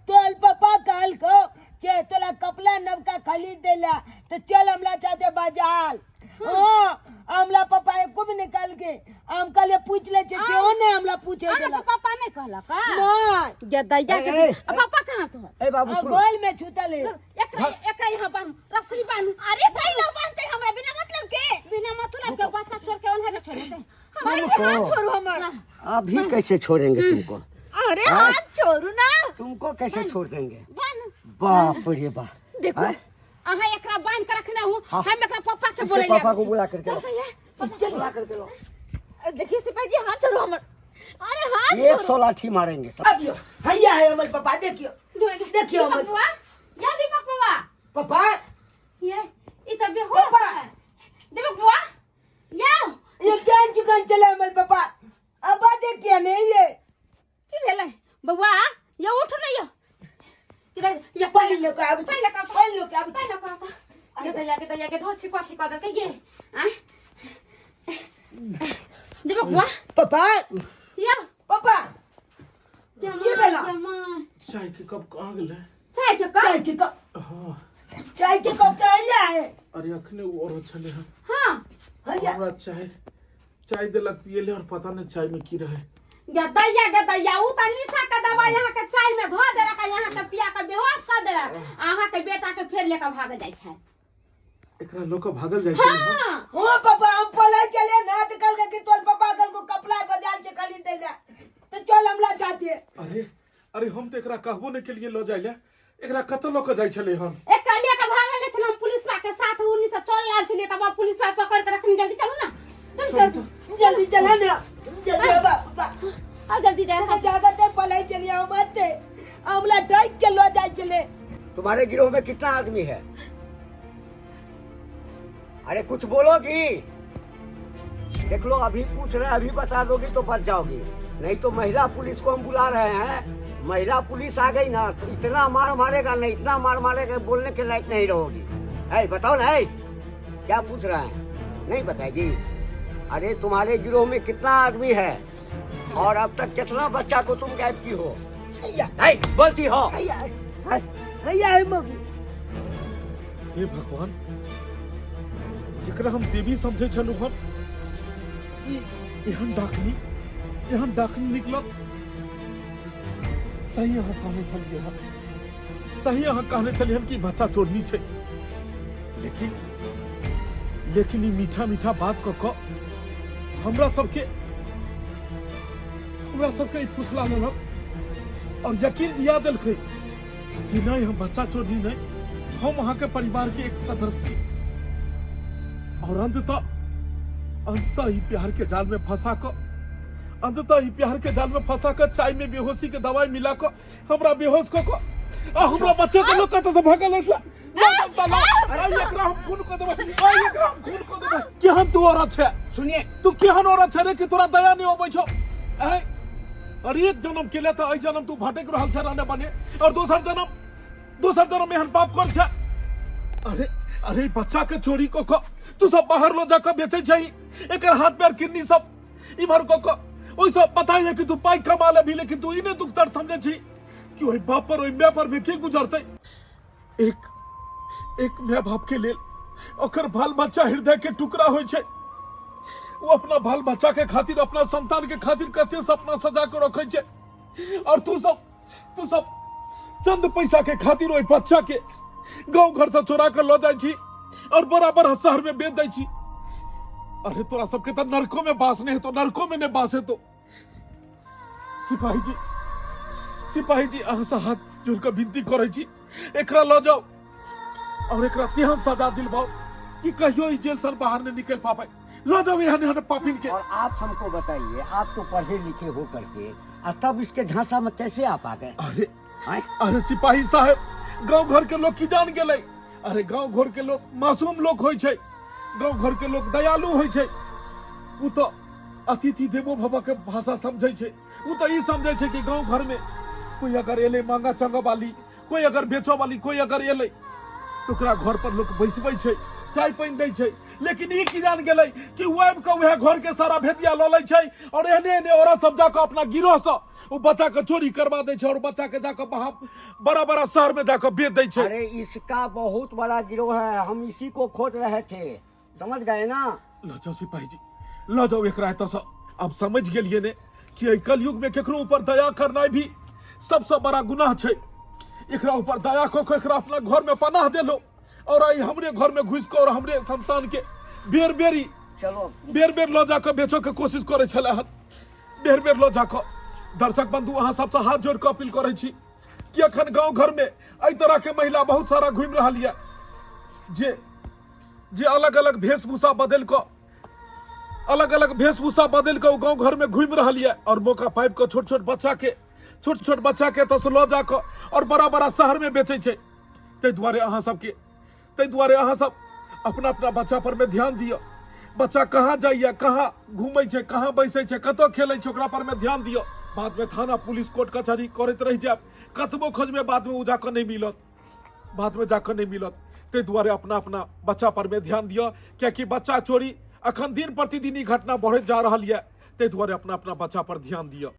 [SPEAKER 1] तोल पापा कहल को चे तोला कपड़ा नवका खरीद देला तो चल हमला चाहते बाजार। हाँ, हमला पापा एको भी निकाल के हम कहले पूछ ले छे, छे ओ नहीं हमला पूछे
[SPEAKER 3] अहाँके
[SPEAKER 1] देला।
[SPEAKER 3] पापा नहि कहलक?
[SPEAKER 1] नहीं।
[SPEAKER 3] गे दैया के।
[SPEAKER 7] ए, ए,
[SPEAKER 3] आ, पापा कहाँ तोहर?
[SPEAKER 7] ए बाबू,
[SPEAKER 1] आ,
[SPEAKER 7] सुनो।
[SPEAKER 1] गोल में छूटल है।
[SPEAKER 3] एकरा एकरा यहाँ बान्हू, रस्सी बान्हू।
[SPEAKER 4] अरे कहीं ना बांधते हमरा बिना मतलब के।
[SPEAKER 3] बिना मतलब के बच्चा चोर के ओन्हे छोड़ देते।
[SPEAKER 4] हमरा
[SPEAKER 7] तुमको-
[SPEAKER 4] हाथ छोड़ू हमर।
[SPEAKER 7] अभी कैसे छोड़ेंगे तुमको?
[SPEAKER 4] अरे हाथ छोड़ू ना।
[SPEAKER 7] तुमको कैसे छोड़ देंगे?
[SPEAKER 3] बान्हू।
[SPEAKER 7] बाप रे बाप।
[SPEAKER 4] देखो।
[SPEAKER 7] हैं?
[SPEAKER 3] अहाँ एकरा बान्हि के रखने हूँ।
[SPEAKER 7] हाँ।
[SPEAKER 3] हम एकरा पापा के
[SPEAKER 7] इसके
[SPEAKER 3] बोले।
[SPEAKER 7] पापा को बुला करके लाओ।
[SPEAKER 3] चल।
[SPEAKER 7] बुला करके लाओ।
[SPEAKER 4] देखिए सिपाही जी, हाथ छोड़ू हमर, अरे हाथ
[SPEAKER 7] एक
[SPEAKER 4] छोड़ू।
[SPEAKER 7] सौ लाठी मारेंगे सब।
[SPEAKER 1] अब यो हैया है हमर पापा, देखियो देखियो हमर
[SPEAKER 3] बउआ, या दीपक बउआ।
[SPEAKER 1] पापा।
[SPEAKER 3] ये ई त बेहोश
[SPEAKER 1] पापा।
[SPEAKER 3] है। दीपक बउआ, या।
[SPEAKER 1] ये केन चिकन चले हमर पापा, अब देखिए नहीं ये।
[SPEAKER 3] की भेलै बउआ? या उठ नै यो किधर या।
[SPEAKER 1] पानि लऽ कऽ आबै छी।
[SPEAKER 3] पानि लऽ कऽ आबै।
[SPEAKER 1] पानि लऽ कऽ आबै छी।
[SPEAKER 3] पानि लऽ कऽ आता। ये दैया के, दैया के धो छिकवा छिकवा देलकै ये। आँय दीपक बउआ।
[SPEAKER 1] पापा।
[SPEAKER 3] या।
[SPEAKER 1] पापा।
[SPEAKER 3] के
[SPEAKER 1] की भेलौ?
[SPEAKER 3] के माँ।
[SPEAKER 6] चाय के कप कहाँ गेलै?
[SPEAKER 3] चाय के कप?
[SPEAKER 1] चाय के कप।
[SPEAKER 6] हाँ।
[SPEAKER 1] चाय के कप तऽ हैया है।
[SPEAKER 6] अरे अखने ओ औरत छलै हन।
[SPEAKER 3] हाँ।
[SPEAKER 1] हैया।
[SPEAKER 6] हमरा चाय चाय देलक पिए ले और पता नहीं चाय में की रहे।
[SPEAKER 3] गे दैया, गे दैया, उ त निशा के दवाई अहाँ के चाय में धो देलक आ यहाँ के पिया के बेहोश कर देलक। अहाँ के बेटा के फेर लेके भाग जाइ छै।
[SPEAKER 6] एकरा लऽ कऽ भागल जाइ छलै हन।
[SPEAKER 3] हाँ।
[SPEAKER 1] हाँ पापा, हम पलाय चले ना तो कल के तोर पापा कल को कपड़ा बाजार से खरीद दे ले तो चल हमला जाते।
[SPEAKER 6] अरे अरे, हम तऽ एकरा कहबो नहि केलियै लऽ जाइ लए। एकरा कतऽ लऽ कऽ जाइ छलै हन?
[SPEAKER 3] एकरा लेके भागल जाइ छलै हम पुलिसवा के साथ, उन्नी से चल आयल छलियै तब पुलिसवा पकड़ के रखनी। जल्दी चलू ना, चलू चलू।
[SPEAKER 1] जल्दी चला ना, जल्दी आबा पापा।
[SPEAKER 3] अब जल्दी जाए।
[SPEAKER 1] जागत है पलाय चलिए हम आते हमला डाइक के लो जाए चले।
[SPEAKER 7] तुम्हारे गिरोह में कितना आदमी है? अरे कुछ बोलोगी? देख लो, अभी पूछ रहे हैं, अभी बता दोगी तो बच जाओगी, नहीं तो महिला पुलिस को हम बुला रहे हैं। महिला पुलिस आ गई ना तो इतना मार मारेगा नहीं, इतना मार मारेगा, बोलने के लायक नहीं रहोगी। है बताओ ना, है क्या पूछ रहा है? नहीं बताएगी? अरे तुम्हारे गिरोह में कितना आदमी है और अब तक कितना बच्चा को तुम गायब की हो?
[SPEAKER 1] हैया।
[SPEAKER 7] नहीं बोलती हो?
[SPEAKER 1] हैया हैया है मोगी।
[SPEAKER 6] हे भगवान, जेकरा हम देवी समझै छलहुँ हन, ई एहन डाकनी, एहन डाकनी निकलल। सही अहाँ कहने छलियै हन, सही अहाँ कहने छलियै हन कि बच्चा चोरनी छै, लेकिन लेकिन ई मीठा मीठा बात कऽ कऽ हमरा सबके ई फुसला लेलक और यकीन दिया देलकै कि नहीं, हम बच्चा चोरनी नहीं, हम अहाँके परिवार के एक सदस्य छी। और अंततः अंततः ई प्यार के जाल में फंसा कऽ, अंततः ई प्यार के जाल में फंसा कऽ चाय में बेहोशी के दवाई मिला कऽ हमरा बेहोश कऽ कऽ आ हमरा बच्चा के लोग कतऽ से भगल अछि। एकरा हम खून कऽ देबै, आइ एकरा हम खून कऽ देबै। केहन तू औरत छै?
[SPEAKER 7] सुनिए।
[SPEAKER 6] तू केहन औरत छै रे कि तोरा दया नहीं अबै छौ? आँय? और एक जन्म केले तऽ एहि जन्म तू भटक रहल छै रहने बने और दोसर जन्म एहन पाप कर छै। अरे अरे, बच्चा के चोरी कऽ कऽ तू सब बाहर लो जाकर बेचै छै। एकर हाथ पैर किडनी सब इम्हर कऽ कऽ ओहि सब पता है कि तू पाई कमा लेबही, लेकिन तू ई नहि दुख दर्द समझै छी कि ओहि बाप पर, ओहि my पर भी की गुजरतै। एक एक माय बाप के लेल ओकर बाल बच्चा हृदय के टुकड़ा होइ छै। वो अपना बाल बच्चा के खातिर, अपना संतान के खातिर कते सपना सजा के रखे छै और तू सब चंद पैसा के खातिर ओहि बच्चा के गांव घर से चोरा के ल जाइ छी और बड़ा बड़ा शहर में बेच दै छी। अरे, तोरा सबके तो नरको में बास नहीं हेतो, नरको में नहीं बास हेतो। सिपाही जी, सिपाही जी, अहाँ से हाथ जोड़ के विनती करै छी, एकरा ल जाओ और एकरा तेहन सजा दिलवाओ कि कहियो ई जेल से बाहर नहीं निकल पावे। ल जाओ एहन एहन पापिन के।
[SPEAKER 7] और आप हमको बताइए, आप तो पढ़े लिखे हो करके और तब इसके झांसा में कैसे आप आ गए?
[SPEAKER 6] अरे
[SPEAKER 7] आँय?
[SPEAKER 6] अरे सिपाही साहब, गांव घर के लोग की जान गेलै? अरे, गांव घर के लोग मासूम लोग होइ छै, गांव घर के लोग दयालु होइ छै। उ तो अतिथि देवो भव के भाषा समझै छै। उ तो ई समझै छै कि गांव घर में कोई अगर एलै, मांगा चंगा वाली कोई अगर बेचो वाली कोई अगर एलै, तो ओकरा घर पर लोग बैसबै छै, चाय पानि दै छै। लेकिन ई की जान गेलै कि ओ आबि कऽ उएह घर के सारा भेदिया लऽ लै छै और एहने एहने औरत सब जाकऽ अपना गिरोह से ओ बच्चा के चोरी करवा दै छै और बच्चा के जाकऽ बाहर बड़ा बड़ा शहर में जाकऽ बेच दै छै।
[SPEAKER 7] अरे, इसका बहुत बड़ा गिरोह है, हम इसी को खोज रहे थे, समझ गए ना?
[SPEAKER 6] लऽ जाओ सिपाही जी, लऽ जाओ एकरा एतऽसँ। आब समझ गेलियै ने कि एहि कलयुग में केकरो ऊपर दया करनाइ भी सबसँ बड़ा गुनाह छै। एकरा ऊपर दया कऽ कऽ एकरा अपना घर में पनाह देलो और आई हमरे घर में घुसि कऽ और हमरे संतान के बेर बेरी
[SPEAKER 7] चलो।
[SPEAKER 6] बेर बेर लऽ जाकऽ बेचऽ के कोशिश करै छलै हन, बेर बेर लऽ जाकऽ। दर्शक बंधु, अहाँ सबसँ हाथ जोड़ि कऽ अपील करै छी कि अखन गाँव घर में एहि तरह के महिला बहुत सारा घुमि रहल यऽ जे जे अलग अलग वेशभूषा बदलि कऽ, अलग अलग वेशभूषा बदलि कऽ ओ गाँव घर में घुमि रहल यऽ और मौका पाबि कऽ छोट छोट बच्चा के, छोट छोट बच्चा के एतऽसँ लऽ जाकऽ और बड़ा बड़ा शहर में बेचै छै। ताहि दुआरे अहाँ सब अपना अपना बच्चा पर में ध्यान दिअ। बच्चा कहाँ जाइए, कहाँ घूमै छै, कहाँ बैसै छै, कतऽ खेलै छै, ओकरा पर में ध्यान दिअ। बाद में थाना, पुलिस, कोर्ट कचहरी करैत रहि जायब, कतबो खोजबै, बाद में ओ जाकऽ नहि मिलत, बाद में जाकऽ नहि मिलत। ताहि दुआरे अपना अपना बच्चा पर में ध्यान दिअ, कियाकि बच्चा चोरी अखन दिन प्रतिदिन ई घटना बढ़ैत जा रहल यऽ। ताहि दुआरे अपना अपना बच्चा पर ध्यान दिअ।